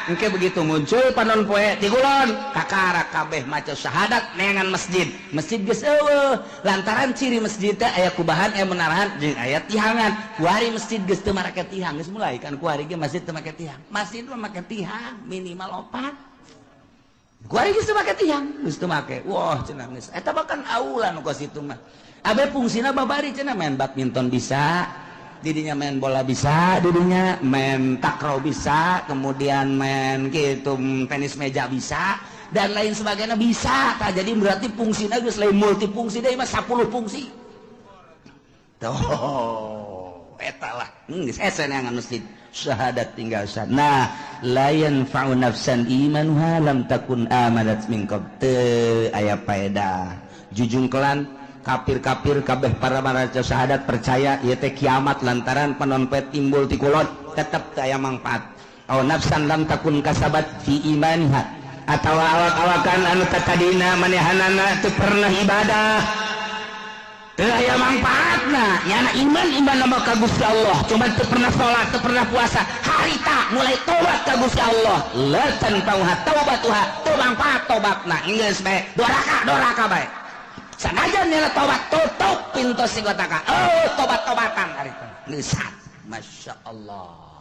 Engke begitu muncul panon poe ti kulon, kakara kabeh maca syahadat neangan masjid. Masjid geus euweuh, lantaran ciri masjid teh aya kubahan, aya menarahan, jeung aya tihangan. Kuari masjid geus teu marake tihang, geus mulai kan kuari ge masjid teu make tihang. Masjid mah make tihang minimal opat. Kuari geus teu make tihang, geus teu make. Wah, cenah geus. Eta bahkan aula nu kos itu mah. Abe fungsina babari cenah, main badminton bisa, didinya main bola bisa, didinya main takraw bisa, kemudian main gitu tenis meja bisa, dan lain sebagainya bisa. Tak jadi berarti fungsinya geus lain multifungsi deui mah, 10 fungsi. Tuh, eta lah. Geus ese neangan masjid. Syahadat tinggal sah. Nah, la yanfa'u nafsan imanuha lam takun amanat min qabl. Teu aya paedah. Jujungkelan kafir-kafir kabeh para maca syahadat percaya ieu teh kiamat lantaran panon poe timbul ti kulon, tetep teu aya mangfaat. Aw nafsan lam takun kasabat fi imaniha, atawa awak-awakan anu tatadina manehanana teu pernah ibadah, teu aya mangfaatna. Nyana iman, iman nama ka Gusti Allah, cuma teu pernah salat, teu pernah puasa, harita mulai tobat ka Gusti Allah, la tanfa'uha taubatuha, teu mangfaat tobatna. Geus bae doraka, doraka bae. Sanajan nyana tobat, tutup pintu si kotaka, oh, tobat-tobatan harita. Geus, Masya Allah.